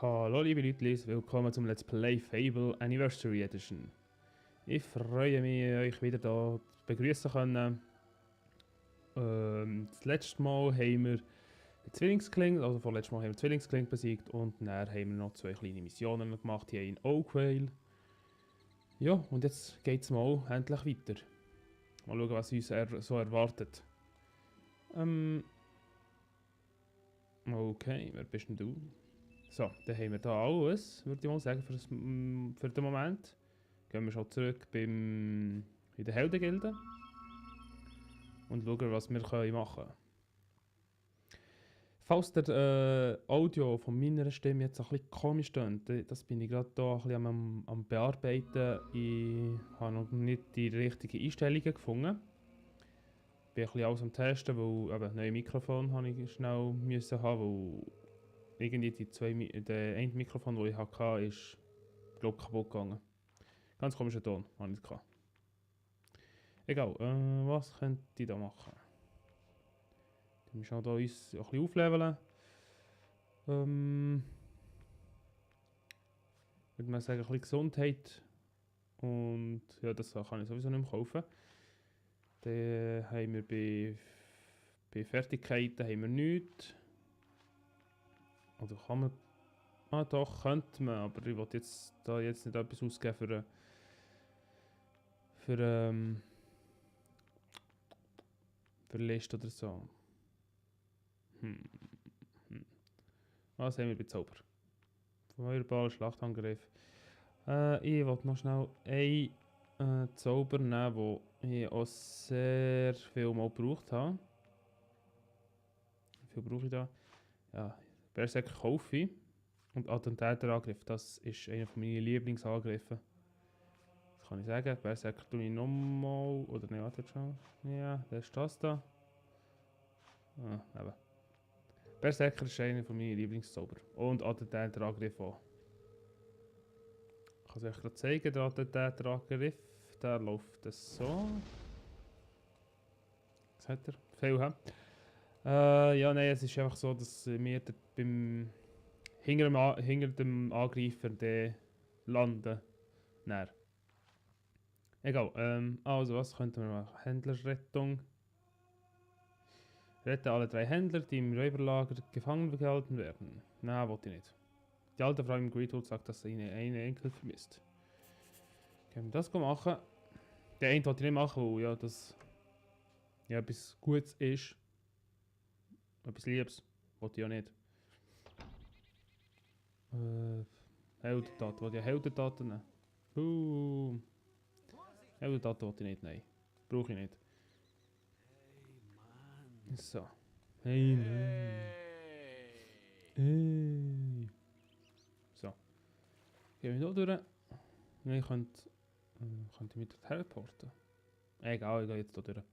Hallo liebe Leute, willkommen zum Let's Play Fable Anniversary Edition. Ich freue mich, euch wieder hier begrüßen können. Das letzte Mal haben wir die Zwillingskling, also vorletztes Mal haben wir die Zwillingskling besiegt und dann haben wir noch zwei kleine Missionen gemacht hier in Oakvale. Ja, und jetzt geht es mal endlich weiter. Mal schauen, was uns so erwartet. Okay, wer bist denn du? So, dann haben wir hier alles, würde ich mal sagen, für den Moment. Gehen wir schon zurück in der Heldengilde und schauen, was wir machen können. Falls der Audio von meiner Stimme jetzt ein bisschen komisch tönt, das bin ich gerade hier ein bisschen am Bearbeiten. Ich habe noch nicht die richtigen Einstellungen gefunden. Ich bin ein bisschen alles am Testen, weil eben neue Mikrofon habe ich schnell müssen haben, weil irgendwie der eine Mikrofon, das ich hatte, ist glaub, kaputt gegangen. Ganz komischer Ton, habe ich nicht gehabt. Egal, was könnte ich da machen? Wir müssen hier uns ein bisschen aufleveln. Würde man sagen, ein bisschen Gesundheit. Und ja, das kann ich sowieso nicht mehr kaufen. Dann haben wir bei Fertigkeiten haben wir nichts. Oder kann man... Ah doch, könnte man, aber ich will jetzt nicht etwas ausgeben für Liste oder so. Was haben wir bei Zauber? Feuerball, Schlachtangriff. Ich wollte noch schnell einen Zauber nehmen, den ich auch sehr viel mal gebraucht habe. Wie viel brauche ich da? Ja, Berserker kaufe ich. Und Attentäterangriff, das ist einer meiner Lieblingsangriffe. Das kann ich sagen. Berserker tue ich nochmal. Oder ne, warte schon. Ja, das ist das da. Ah, eben. Berserker ist einer meiner Lieblingszauber. Und Attentäterangriff auch. Ich kann es euch gerade zeigen, der Attentäterangriff. Der läuft das so. Was hat er? Viel, hä? Ja, nein, es ist einfach so, dass wir hinter dem Angreifer landen. Nein. Egal, also was könnten wir machen? Händlerrettung. Rette alle drei Händler, die im Räuberlager gefangen gehalten werden. Nein, wollte ich nicht. Die alte Frau im Greetwood sagt, dass sie eine Enkel vermisst. Können wir das machen? Der eine wollte ich nicht machen, weil ja, das ja, etwas Gutes ist. Etwas Liebes. Wollte ich ja nicht. Heldentaten. Wollte ich Heldentaten nehmen? Boom. Heldentaten wollte ich nicht, nein. Brauche ich nicht. So. Hey, Mann. Hey. So. Gehen wir hier durch. Ich könnte mich dort teleporten. Egal, ich gehe jetzt hier durch.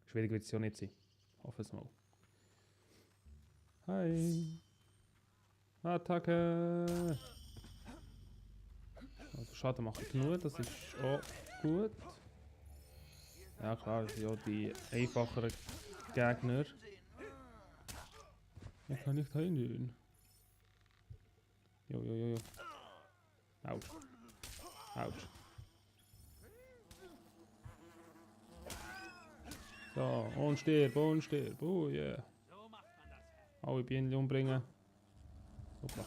Schwierig wird es ja nicht sein. Hoffe es mal. Hi. Attacke. Also Schaden mache ich genug, das ist auch gut. Ja klar, das sind ja die einfacheren Gegner. Ich kann nicht hingehen. Jo. Autsch. Autsch. So, und stirb. Oh yeah. Alle Bienen umbringen. Hoppla.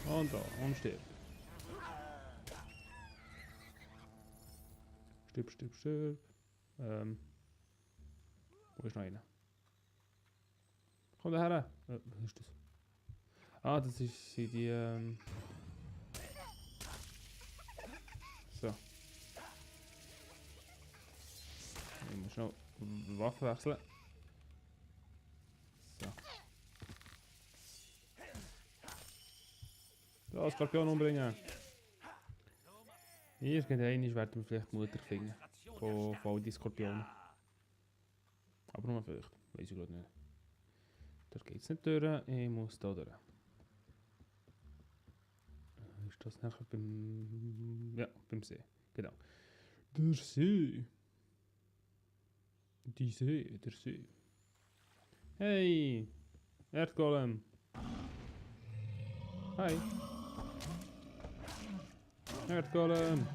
Und da, und stirb. Stirb. Wo ist noch einer? Komm da her. Was ist das? Ah, das ist die, So. Ich muss noch Waffe wechseln. So. So, Skorpion umbringen. Irgendwann werden wir vielleicht Mutter finden. Von all die Skorpionen. Aber nur vielleicht. Weiß ich gerade nicht. Da geht es nicht durch. Ich muss da durch. Ist das nachher beim... Ja, beim See. Genau. Der See. Der See. Hey! Erdgolem. Hi. Erdgolem.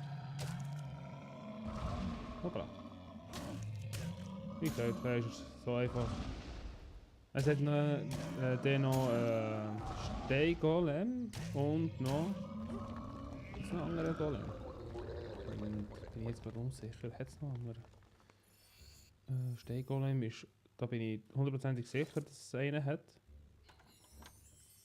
Hoppla. Wie gesagt, da ist es so einfach. Es hat noch, dann noch Steingolem und noch einen anderen Golem. Und bin ich jetzt gerade unsicher, hat es noch einen anderen? Steingolem ist, da bin ich hundertprozentig sicher, dass es einen hat.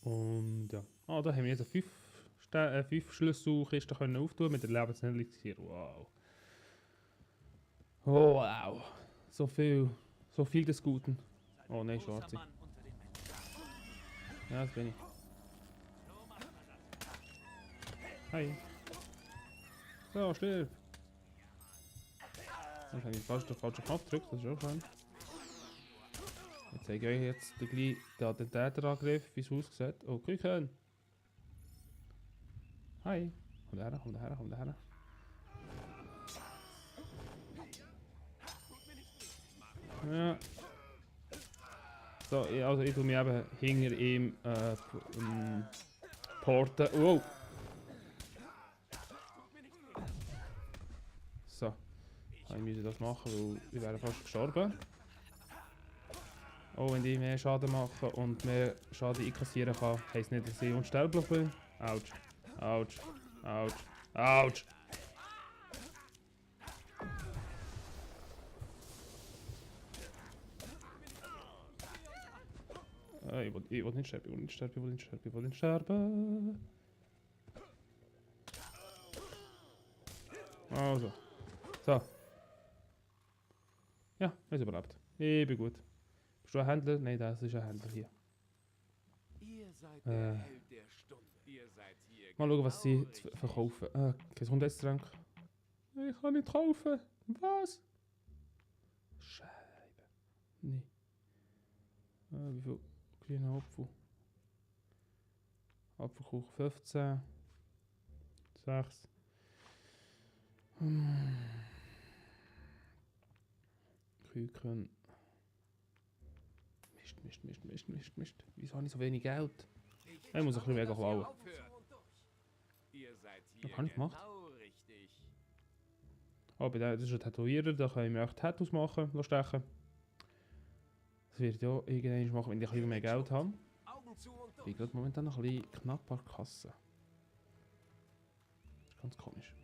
Und ja. Ah, da haben wir jetzt 5 Schlüsselkisten können auftun mit der Lebenselixier. Wow. Oh, wow. So viel des Guten. Oh nein, schwarze. Ja, das bin ich. Hi. So, stirb. Jetzt habe ich fast den falschen Knopf gedrückt, das ist auch schön. Ich zeige euch jetzt den Attentäterangriff, wie es aussieht. Oh, Küken! Hi! Komm her, komm her, komm her. Ja. So, also ich tue mich eben hinter ihm porten. Wow! So. Ich müsste das machen, weil ich wäre fast gestorben. Oh, wenn ich mehr Schaden machen und mehr Schaden einkassieren kann, heisst nicht, dass ich unsterblich bin. Autsch. Autsch. Autsch. Autsch. Ich will nicht sterben, ich will nicht sterben, ich will nicht sterben, ich will nicht sterben. Also. So. Ja, er ist überlebt. Ich bin gut. Bist du ein Händler? Nein, das ist ein Händler hier. Ihr seid der Held der Stunde. Ihr seid hier Mal schauen, was sie richtig. verkaufen. Gesundheitstrank. Ich kann nicht kaufen. Was? Scheibe. Nee. Wie viel grüne Apfel? Apfelkuchen 15. 6. Küken. Mist. Wieso habe ich so wenig Geld? Ich muss ein bisschen mega klauen. Ihr seid Was hier habe ich gemacht? genau richtig. Oh, das ist ein Tätowierer, da können wir auch Tattoos machen, stechen. Das werde ich ja irgendwann machen, wenn ich ein bisschen mehr Geld habe. Augen zu und Ich bin gerade momentan noch ein bisschen knapp an der Kasse. Das ist ganz komisch.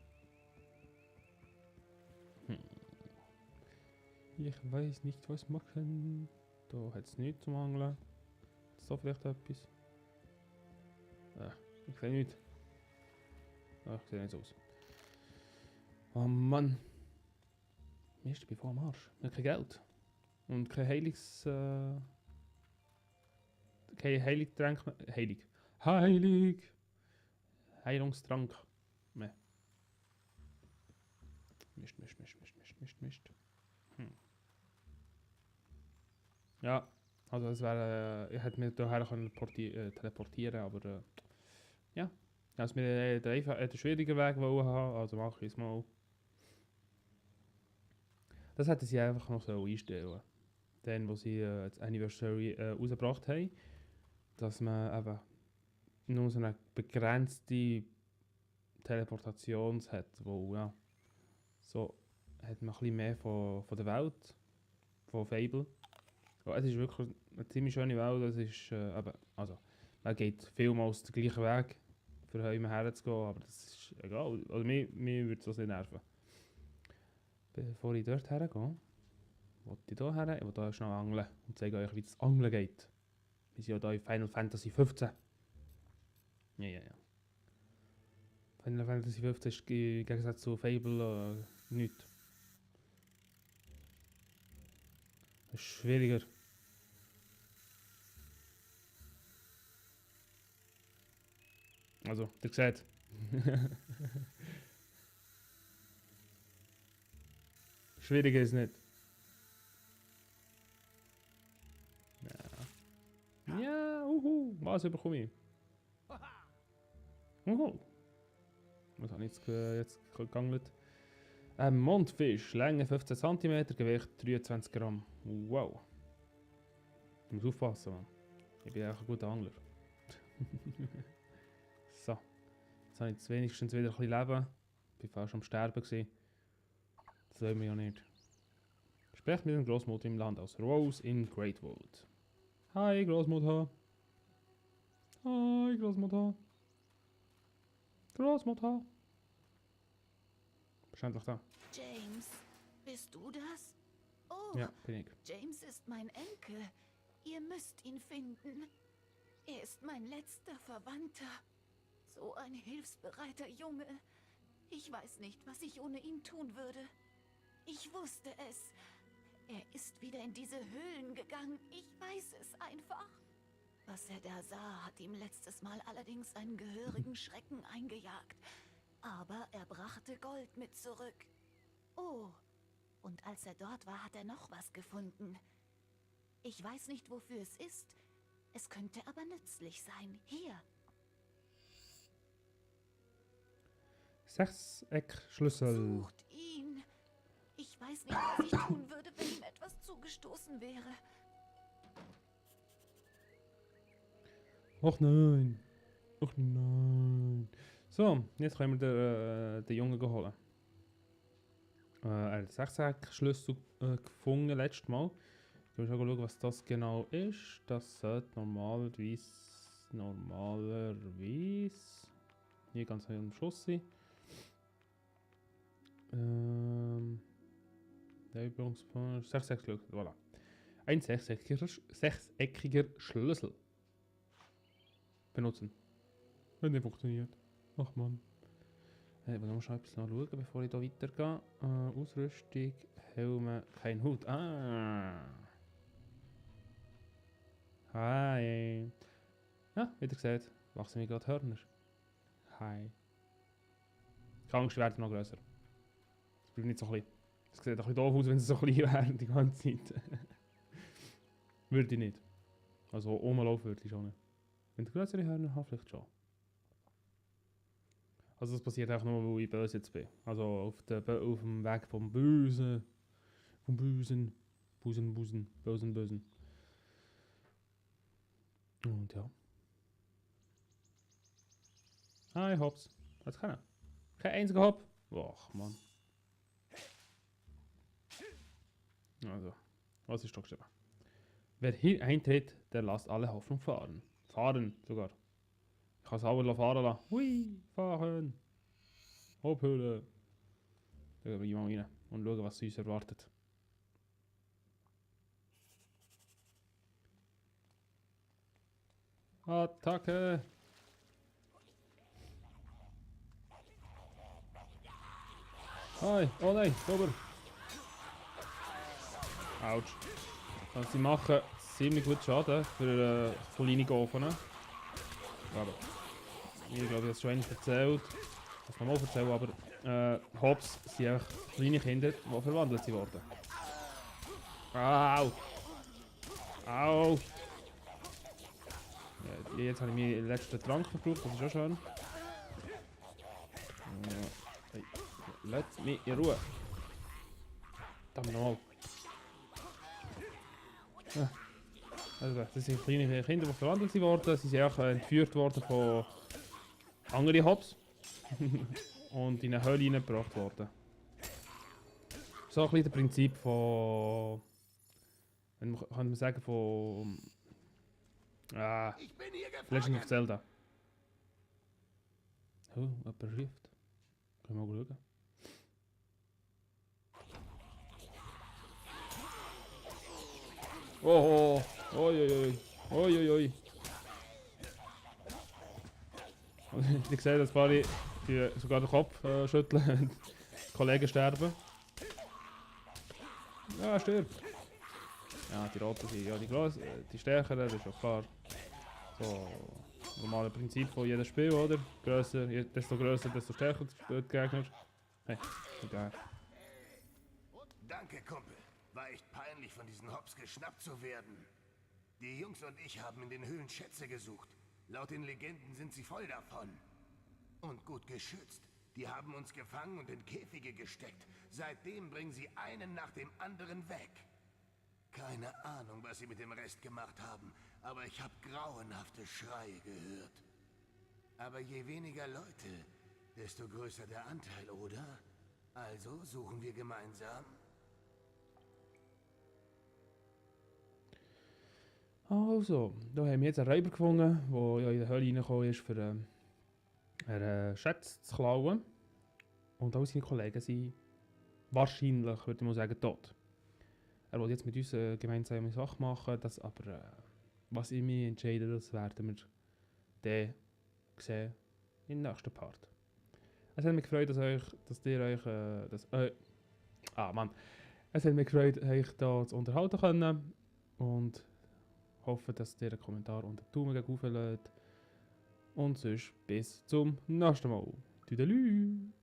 Ich weiß nicht, was machen. Da hat es nichts zum Angeln. Ist da vielleicht etwas? Ich sehe nichts. Ich sehe nicht so aus. Oh Mann. Mist, ich bin voll am Arsch. Ich habe kein Geld. Und kein kein Heiligtrank mehr. Heilig! Heilungstrank. Mehr. Mist. Ja, also es wäre, ich hätte mich daher können teleportieren, aber ja. Als wir den schwierigen Weg wollen haben, also mache ich es mal. Das hätten sie einfach noch so einstellen. Dann, wo sie das Anniversary rausgebracht haben, dass man eben nur so eine begrenzte Teleportation hat, wo ja, so hat man ein bisschen mehr von der Welt, von Fable. Ja, es ist wirklich eine ziemlich schöne Welt, es ist eben, also man geht vielmals den gleichen Weg, für heim herzugehen, aber das ist egal, also mir würde es das nicht nerven. Bevor ich dort hergehe, wollte ich hier her, ich will hier schnell angeln und zeige euch, wie das Angeln geht. Wir sind ja hier in Final Fantasy 15. Ja. Final Fantasy 15 ist im Gegensatz zu Fable nichts. Das ist schwieriger. Also, ihr seht. Schwieriger ist nicht. Ja, was bekomme ich? Was habe ich jetzt gegangelt? Ein Mondfisch, Länge 15 cm, Gewicht 23 Gramm. Wow. Ich muss aufpassen, Mann. Ich bin einfach ein guter Angler. So. Jetzt habe ich jetzt wenigstens wieder ein bisschen Leben. Ich war fast am Sterben gewesen. Das wollen wir ja nicht. Sprecht mit dem Großmutter im Land aus Rose in Greatwood. Hi Großmutter. Hi Großmutter. Großmutter. Bist du endlich da? James, bist du das? Oh, Ja, bin ich. James ist mein Enkel. Ihr müsst ihn finden. Er ist mein letzter Verwandter. So ein hilfsbereiter Junge. Ich weiß nicht, was ich ohne ihn tun würde. Ich wusste es. Er ist wieder in diese Höhlen gegangen. Ich weiß es einfach. Was er da sah, hat ihm letztes Mal allerdings einen gehörigen Schrecken eingejagt. Aber er brachte Gold mit zurück. Oh, und als er dort war, hat er noch was gefunden. Ich weiß nicht, wofür es ist. Es könnte aber nützlich sein. Hier. Sechseckschlüssel. Sucht ihn. Ich weiß nicht, was ich tun würde, wenn ihm etwas zugestoßen wäre. Och nein. Och nein. So, jetzt können wir den Jungen holen. Er hat 6 Schlüssel gefunden letztes Mal. Ich will schauen, was das genau ist. Das sollte normalerweise hier ganz am Schluss sein. Der Übungspunkt 6 Schlüssel, voilà. Ein sechseckiger Schlüssel. Benutzen. Wenn der funktioniert. Ach man. Ich will noch schnell etwas schauen, bevor ich hier weitergehe. Ausrüstung, Helme, kein Hut. Ah. Hi. Ja, wie ihr seht, wachsen mir gerade Hörner. Hi. Die Angst werden noch grösser. Es bleibt nicht so klein. Es sieht ein bisschen doof aus, wenn sie so klein wären die ganze Zeit. Würde ich nicht. Also rumlaufen würde ich schon nicht. Wenn die größere Hörner haben, vielleicht schon. Also das passiert auch nur, weil ich böse jetzt bin. Also auf dem Weg vom Bösen. Vom Bösen. Bösen. Und ja. Hi Hops. Hat's keiner? Kein einziger Hop. Och Mann. Also, was ist da geschrieben? Wer hier eintritt, der lässt alle Hoffnung fahren. Fahren sogar. Ich kann es auch fahren lassen. Hui, fahren. Abhören. Da gehen wir mal rein und schauen, was uns erwartet. Attacke! Hi, oh nein, ober! Autsch. Also sie machen ziemlich gut Schaden für kleine Gofen. Aber ich glaube, ich habe das schon einmal erzählt. Das kann man auch erzählen, aber Hobbs sind einfach kleine Kinder, die verwandelt wurden. Au! Au! Ja, jetzt habe ich meinen letzten Trank verbraucht, das ist auch schön. Hey, lass mich in Ruhe. Verdammt nochmal. Also, das sind kleine Kinder, die verwandelt wurden. Sie sind auch entführt worden von anderen Hobbs. Und in eine Höhle hineingebracht worden. So ein bisschen das Prinzip von... Kann man sagen, von... Legend of Zelda. Oh, jemand ruft. Können wir mal schauen. Oh, oi. Ich sehe, dass paar die sogar den Kopf schütteln und Kollegen sterben. Ja, stirb. Ja, die Roten sind ja die stärkeren, das ist auch klar. So, normale Prinzip von jedem Spiel, oder? Desto grösser, desto stärker der Gegner. Hey, egal. Danke, Kumpel. War echt peinlich, von diesen Hobbs geschnappt zu werden. Die Jungs und ich haben in den Höhlen Schätze gesucht. Laut den Legenden sind sie voll davon. Und gut geschützt. Die haben uns gefangen und in Käfige gesteckt. Seitdem bringen sie einen nach dem anderen weg. Keine Ahnung, was sie mit dem Rest gemacht haben, aber ich habe grauenhafte Schreie gehört. Aber je weniger Leute, desto größer der Anteil, oder? Also suchen wir gemeinsam. Also, da haben wir jetzt einen Räuber gefunden, der ja in die Höhle reingekommen ist, für einen Schatz zu klauen. Und all seine Kollegen sind wahrscheinlich, würde ich mal sagen, tot. Er will jetzt mit uns eine gemeinsame Sache machen, das aber, was ich mich entscheide, das werden wir dann sehen im nächsten Part. Es hat mich gefreut, Es hat mich gefreut, euch da zu unterhalten können. Und hoffe, dass ihr einen Kommentar und einen Daumen gegen hoch lädt. Und sonst bis zum nächsten Mal. Tüdelü!